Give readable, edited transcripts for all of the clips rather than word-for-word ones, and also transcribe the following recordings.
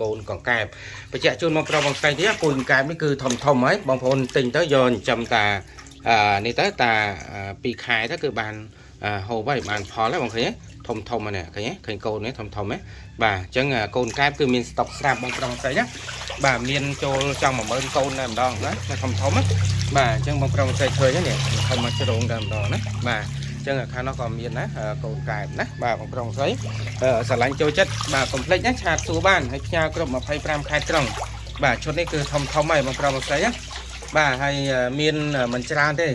កូនកង្កែបបញ្ជាក់ជូនបងប្រុសបងស្រីទៀតពូជកង្កែបនេះគឺធំធំហើយបងប្អូនទិញទៅយកចិញ្ចឹមតាអឺនេះទៅតា2ខែទៅគឺបានហូបហើយបានផលហើយបងឃើញទេធំធំហ្នឹងឃើញទេឃើញកូននេះធំធំហ៎បាទអញ្ចឹងកូនកែបគឺមានស្តុកស្រាប់បងប្រុសបងស្រីណាបាទមានចូលចង់10000កូនតែម្ដងណាធំធំណាបាទអញ្ចឹងបងប្រុសបងស្រីឃើញនេះធំមកជ្រងតែម្ដងណាបាទអញ្ចឹងខាងនោះក៏មានណាកូនកែបណាបាទបងប្រុសបងស្រីស្រឡាញ់ចូលចិត្តបាទកុំភ្លេចណាchat សួរបានហើយផ្ញើគ្រប់25ខេត្តក្រុងបាទឈុតនេះគឺធំធំហើយបងប្រុសបងស្រីណាបាទហើយមានមិនច្រើនទេ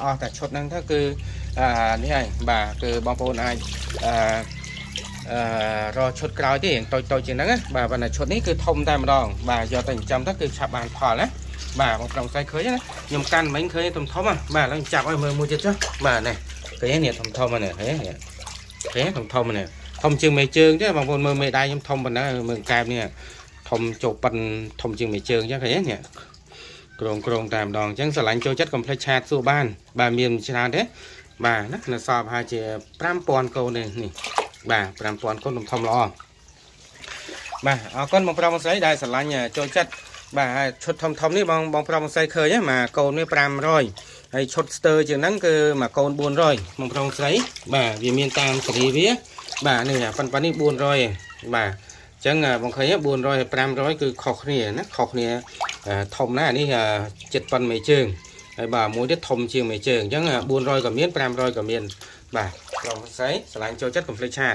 អស់តែឈុតហ្នឹងទៅគឺនេះហើយបាទគឺបងប្អូនអាចអឺអឺរកឈុតក្រោយទេតូចតូចជាងហ្នឹងណាបាទប៉ុន្តែឈុតនេះគឺធំតែម្ដងបាទយកទៅចិញ្ចឹមទៅគឺឆាប់បានផលណាបាទបងប្រុសស្រីឃើញណាខ្ញុំកាន់មិញឃើញធំធំណាបាទឥឡូវចាប់ឲ្យមើលមួយទៀតចុះបាទនេះឃើញនេះធំធំនេះឃើញនេះឃើញធំធំនេះធំជាងមេជើងទេបងប្អូនមើលមេដៃខ្ញុំធំប៉ុណ្ណាមើលកែបនេះធំចូលប៉ិនធំជាងមេជើងអញ្ចឹងឃើញនេះក្រងក្រងតែម្ដងអញ្ចឹងស្រឡាញ់ចូលចិត្តកុំភ្លេច chat សួរបានបាទមានច្រើនទេបាទណានៅសល់ប្រហែលជា5000កូនទេនេះបាទ5000កូនធំធំល្អបាទអរគុណបងប្រុសបងស្រីដែលស្រឡាញ់ចូលចិត្តបាទហើយឈុតធំធំនេះបងបងប្រុសបងស្រីឃើញហ្នឹងមកកូននេះ500ហើយឈុតស្ទើជាងហ្នឹងគឺមកកូន400បងប្រុសបងស្រីបាទវាមានតាមសេរីវាបាទនេះប៉ុន្តែនេះ400ឯងបាទអញ្ចឹងបងឃើញ400ហើយ500គឺខុសគ្នាណាខុសគ្នាធំណាស់នេះចិត្តប៉ុនមេជើងហើយបាទមួយទៀតធំជាងមេជើងអញ្ចឹង400ក៏មាន500ក៏មានបាទប្រុសស្រីស្រឡាញ់ចូលចិត្តកុំភ្លេច chat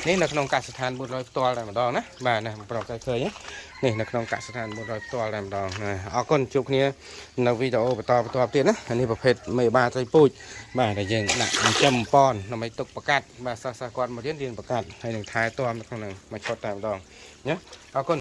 នេះនៅក្នុងកសិដ្ឋាន400ផ្ទាល់តែម្ដងណាបាទណាប្រុសស្រីឃើញនេះនៅក្នុងកសិដ្ឋាន400ផ្ទាល់តែម្ដងណាអរគុណជួបគ្នានៅវីដេអូបន្តបន្តទៀតណានេះប្រភេទមេបាត្រីពូជបាទដែលយើងដាក់ចិញ្ចឹមប៉នដើម្បីទុកប្រកាត់បាទសិស្សសិស្សគាត់មករៀនរៀនប្រកាត់ហើយនឹងថែទាំនៅក្នុងហ្នឹងមកឈុតតែម្ដងណាអរគុណ។